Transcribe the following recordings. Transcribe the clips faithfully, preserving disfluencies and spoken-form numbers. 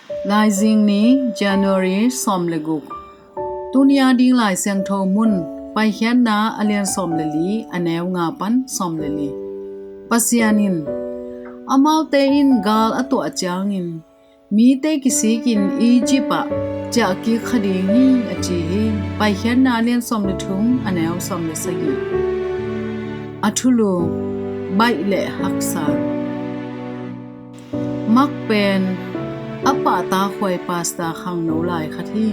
Laizing ni, January sawm le guk. Tuni a ding Lai Siangtho mun, Paikhiatna a lian sawm le li, a neu nga pan sawm le li. Pasian in, amaute in gal a tuah ciangin, mite kisikin Egypt ah ciahkik kha ding hi, a ci hi. Paikhiatna a lian sawm le thum, a neu sawm le sagih. A thulu, baih le haksa. Mak pen a pahtakhuai pasta khangno lai khat hi.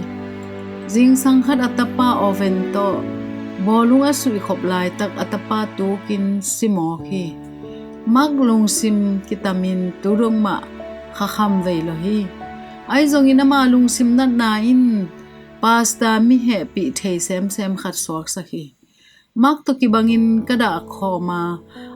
Zingsang khat a tapa Owen tawh bawlung a suihkhop laitak a tapa tukin simawk hi. Mak lungsim kitamin tu dong mah khakham vei lo hi. Ahi zongin ama lungsim natna in pasta mi hehpih thei semsem khat suaksak hi. Mak tawh kibangin ka dah khawm a,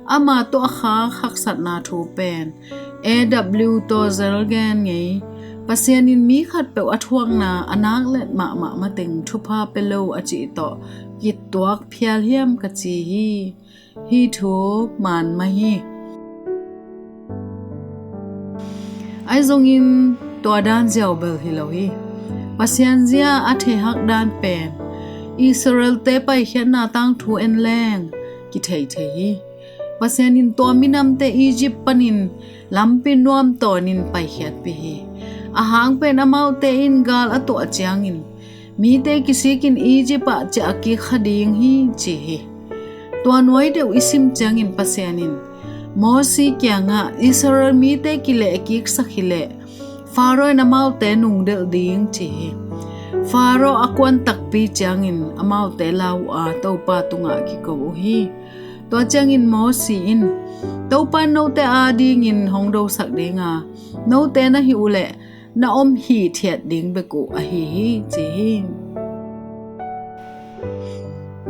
ama tawh a khak haksatna thu pen A W Tozer gen ngei. Pasian in mi khatpeuh a thuakna a nak let mahmah mateng thupha pe lo a cih tawh kituak phial hiam ka ci hi. Hih thu man mah hi. Ahi zongin tua dan ziau bel hi lo hi. Pasian zia a theihak dan pen Israelte Paikhiatna tangthu en leng kithei thei hi. Pasian in tua minamte Egypt panin lampi nuam tawnin paikhiatpih hi. A hang pen amaute in gal a tuah ciangin mite kisikin Egypt ah ciahkik kha ding hi, ci hi. Tua nuai deuh i sim ciangin Pasian in Mosi kiangah Israel mite kilehkiksak hileh Pharaoh in amaute nungdelh ding, ci hi. Pharaoh a kuan takpi ciangin amaute lau uh a Topa tungah kiko uh hi. Tua ciangin Mosi in, Topa in note adingin hong dosak dinga, note na hih uhleh na om hithiat ding bek uh ahi hi, ci hi.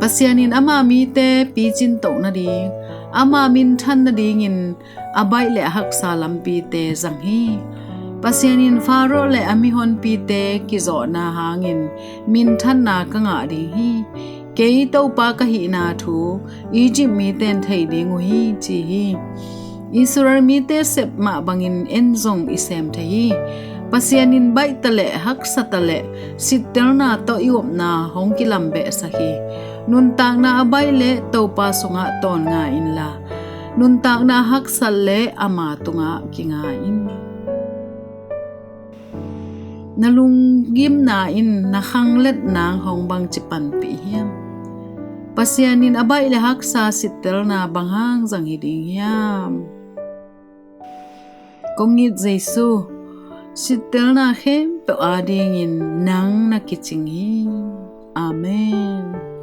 Pasian in ama mite picin toh nading, ama minthan nadingin a baih le a haksa lampite zang hi. Pasian in Pharaoh le a mihonpite kizawhna hangin minthanna ka ngah ding hi. Kei Topa ka hihna thu Egypt mite in thei ding uh hi, ci hi. Israel mite sep mah bangin en zong i sem thei hi. Pasian in baihta le haksata le sittelna tawh i upna hong kilambehsak hi. Nuntakna a baih le Topa sungah tawn nga inla, nuntakna a haksat le ama tungah kinga in. Na lunggimna in na khanglet nang hong bangci panpih hiam? Pasian in a baih le haksa sittelna bang hang zang hi ding hiam? Kong it Jesu, sittelna khempeuh adingin nang na kicing hi. Amen.